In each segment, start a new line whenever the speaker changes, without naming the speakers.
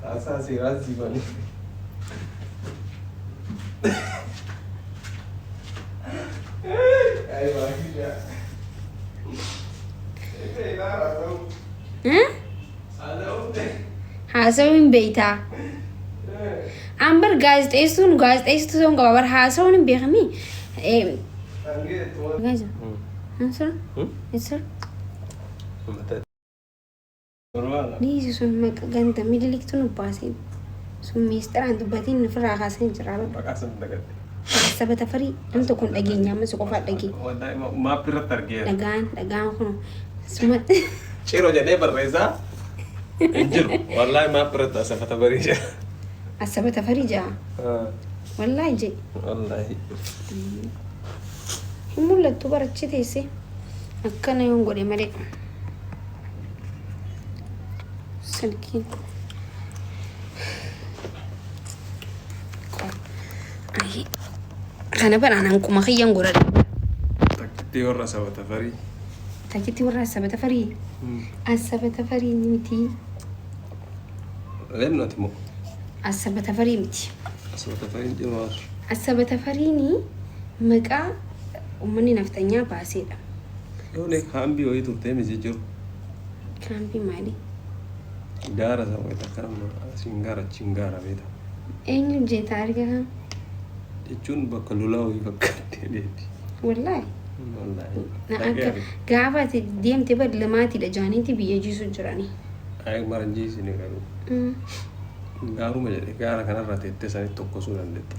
Haasaa seeraa siifanii.
Haasawuu hin beektaa. An bar gaazexeessuun gaazexeessituu ta'uun qaba bar haasawuun hin beekamii. Dhiisi sun maqa ganda mililiktu nu baasee sun miisxiraan dubbatiin ofirraa kaasanii jira bar.
Maqaa sun dagadhe.
Saba tafarii nam tokko hin dhageenye amma si qofaa dhagee.
Wallahi maappi irratti argeera.
Dhagaan dhagaan kun suma
Ciro jedhee barreessaa hin jiru. Wallahi maappi irratti Asafa Tafarii jedha.
Asaba tafarii jaa. Wallahi je.
Wallahi.
Hin mul'attu bara achi teesse. Akkana yoon godhe malee. Silkiin. Ayi. Kana baraan hanquma kiyyan godhadha.
Takkitti warra Asaba Tafarii.
Takkitti warra Asaba Tafarii. Asaba Tafarii miti.
Eenyu ati moo?
Asaba Tafarii miti.
Asaba Tafariin jiru.
Asaba Tafariin maqaa uummanni naftanyaa baaseedha.
Yoone kaambii wayii turtee miti jiru.
Kaambii maali?
Gaara isa wayii takka nama asiin gaara achiin gaara beekta.
Eenyu jeeta arga kan?
Jechuun bakka lolaa wayii fakkaattee deemti.
Wallaahi.
Wallaahi.
Na akka gaafa ati deemte bar lamaatiidha jaaniiti biyya jiisu jiranii.
Ayi maranjiisini garuu. Gaaruma jedhe gaara kanarra teettee sanitti tokkosuu dandeetta.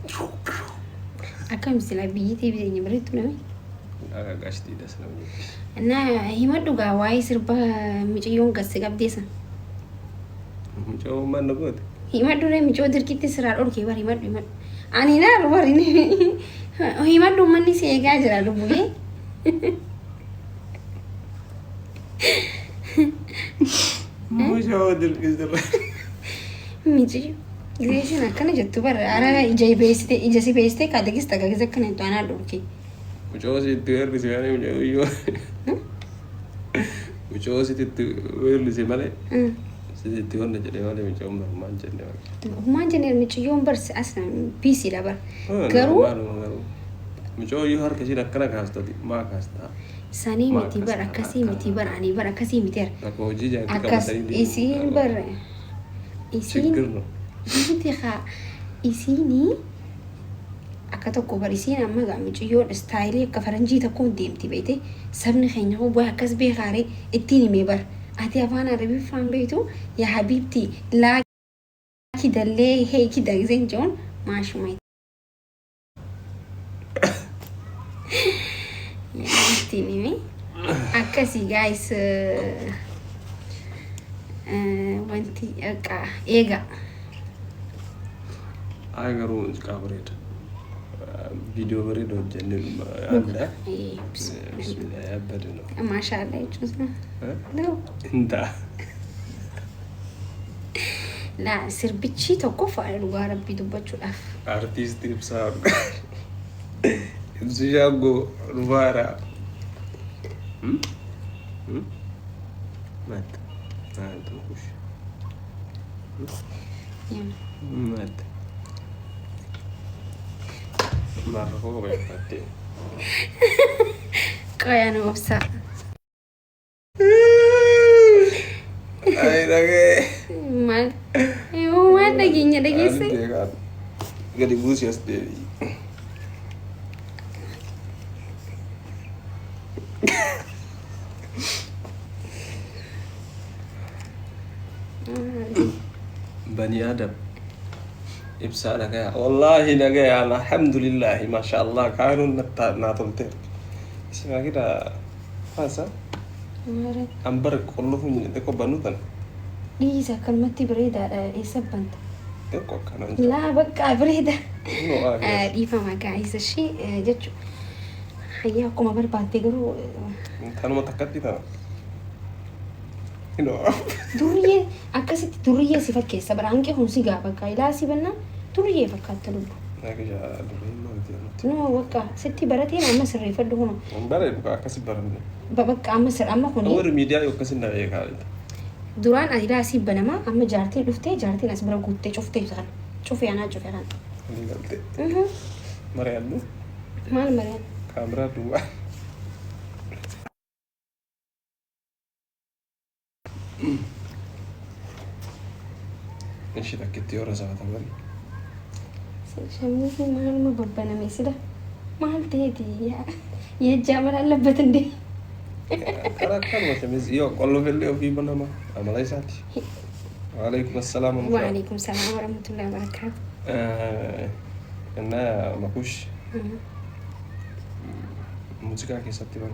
Akkam silaa biyyi tee biyya bareeddu nami.
Akka gashtiidhas namni.
Na himadhu gaa waa'ee sirba miciyyoon gasse qabdee san.
Mucaa maal na goote?
Himadhu ree micoo dirqitti siraa dhorkee bar himadhu himadhu. Ani naaru bar himadhu manni si eegaa jira lubbuu.
Mucaa dirqisirra.
Miciyyo. Gizeeshin akkana jettu bar ara ija beessite ija si beessite kaadagis tagagis akkana jettu anaa dhorkee.
Mucaa sitti weerrise malee mucaa iyyuu. Mucaa sitti weerrise malee. Sitti wanna jedhee malee mucaa maal jenne malee.
Humaan jenneen miciyyoon bar as piisiidha bar. Garuu
Garuu. Mucaa iyyuu harka ishiin akkana kaastati maa kaastaa?
Sanii miti bar akkasii miti bar ani bar akkasii miti ar.
Bakka hojii jaartii
Akkas
qabatanii
isiin bar isiin
Chiggir no.
miti haa isiinii akka tokko bar isiin amma gaa miciyyoon istaayilii akka faranjii tokkoon deemti beekte sabni keenya hoo bu'aa akkas beekaaree ittiin himee bar ati afaan arabiffaan beektu yaa habiibti laa kidallee hee kida giseen jechuun maashuma ittiin hime akkasii gaayis wanti akka eega.
Ay garuu muuziqaa bareeda. Viidiyoo bareeda hojjennee adda. Bismillah yabbade no.
Maashaallah jechuun sana.
Hin ta'a.
Laa sirbichi tokkoffaadha dhugaa rabbii dubbachuudhaaf.
Artiistii Ibsaa Ibsi Shaangoo dhufaara. Maal? Maaltu kush? Maal? Maal rakkoo qaba fakkaatti?
Qoyaan obsaa.
Ay dhagee.
Maal? Maal dhageenya dhageesse?
Gadi buusi as deebi'i. Bani Adam. Ibsaa nagaya. Wallaahi nagaya. Alhamdulillahi. Masha Allah. Kaanuun naa tolteerti. Isimaa kida faasa. An bara qollofuun jedhe xiqqoo banuu tana.
Dhiisa akkanumatti bareedaadha eessa banta?
Xiqqoo akkanaan jira.
Laa bakka bareeda.
No, ah, yes.
Dhiifama gaa'isa ishee jechuudha. Hayyaa akkuma barbaadde garuu
Tanuma takkatti tana. No.
Durriyyee akkasitti durriyyee si fakkeessa bara hanqi kun si gaa bakka ilaa si bannaan durriyyee fakkaatta lubbu. No bakka sitti barateen amma sirreeffadhu kun
Bareedu akkasi baranne.
Bakka amma sir amma kuni
Warri miidiyaa yoo akkasi na beekaa.
Duraan ani asii banamaa, amma jaartiin dhuftee, jaartiin as bira guuttee cuftee kana. Cufee, anaa cufe kana.
Walii galtee. Mari'adhu.
Maal mari'an?
Kaameraa duwwaa. Ishii takkitti yoo rasaata bari.
Shamizii maaluma babbaname sila? Maal ta'eeti? የእጅ አመል አለበት እንዴ?
Karaa akkanuma shamizii yoo qollofillee ofii banama amala isaati. Waalaikum assalaam.
وعليكم السلام ورحمة الله وبركاته.
እና makush muuziqaa keessatti bar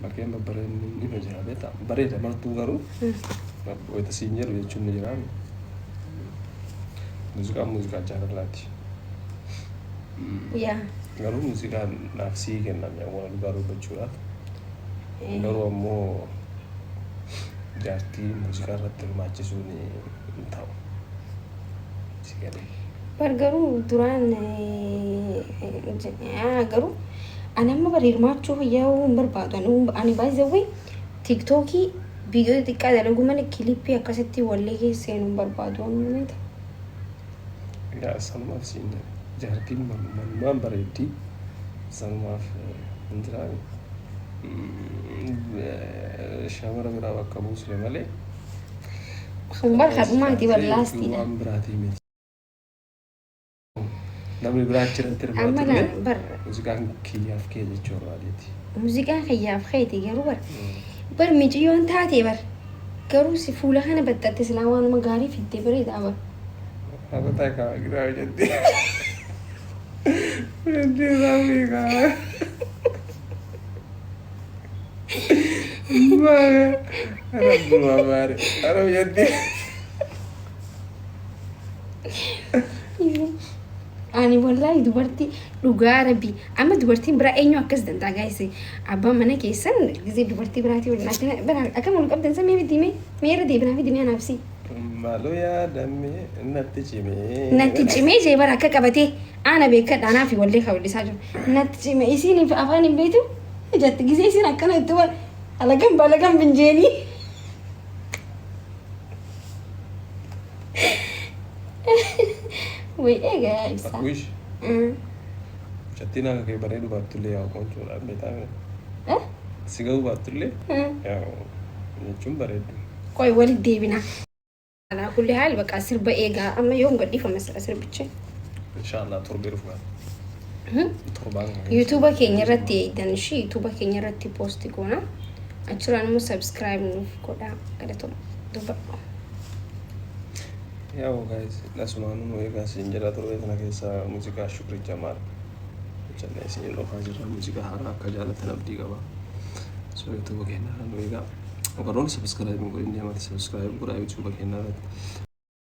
bakkeen babbareedni ni jira, beektaa, bareeda martuu, garuu wayita siin jedhu jechuun ni jira. Muuziqaan muuziqaa jaalalaati.
Yaa.
Garuu muuziqaan naaf sii kenname waan dhugaa dubbachuudhaaf. Garuu ammoo jaartii muuziqaa irratti hirmaachisuun hin ta'u. Si galee.
Bar garuu duraan garuu ani amma bar hirmaachuu yoo hin barbaadu. Ani baay'ee TikTokii viidiyoo xixiqqaa dalaguu malee clipii akkasitti wallee keessa seenuu hin barbaadu. Amma
Yaa, sanumaaf siin jedhe. Jaartiin manumaan bareeddii, sanumaaf hin jiraame. Shamara biraa bakka buusne malee.
Kun bar kadhumaati, bar lastiidha.
Waan biraatii miti. Namni biraa achirratti
Amma
hirmaatu illee
bar
muuziqaan kiyyaaf kee jechuu barbaadeeti.
Muuziqaan kiyyaaf keeti, garuu bar miciyyoon taate bar garuu si fuula kana baxxatte silaa waanuma gaarii fiddee bareedaa bar.
Habataa kaa giraa jetti. Jetti raawwii kaa. Maare. Rabbuma maare. Arab jetti.
Ani wallaahi dubartii, dhugaa rabbii, amma dubartiin biraa eenyu akkas danda'a? Gaayise, abbaan mana keessan gisee dubartii biraatii waliin akkana bara akkam wal qabdan san, mee fidime, mee irra deebinaa fidime anaaf si.
Maaloo yaadame natti cimee.
Natti cimee jee bara akka qabatee ana beekadha, anaa fi wallee kan wallisaa jiru. Natti cime, isiin afaan hin beektu jette, gisee isiin akkana itti bara alagan balagan binjeenii. Way eegaa ibsaa.
Akkuish. Mucattiin akka kee bareedu baattullee yaa qooncoodha, beektaa?
Eh?
Si ga'uu baattullee yaa jechuun bareeddu.
Qoy, walitti deebina. Alaa kulli haal bakka sirba eegaa, amma yoom gadhiifama sira sirbichi?
Inshaallah torbee dhufu kana. Torbaan kana keessa.
YouTubea keenya irratti eegdan ishii, YouTubea keenya irratti post goona. Achirraan immoo subscribe nuuf godhaa, galatoma dubbadhu.
Yaa'u guys, asumaan nu eegaa siin jedha, torbee kana keessa muuziqaa Shukri Jamaal hojjannee isin dhufaa jirra, muuziqaa haaraa akka jaalatan abdii qaba. So YouTubea keenya irra nu eegaa. Warroonni subscribe hin godhin deemati subscribe godhaa YouTubea keenya irratti.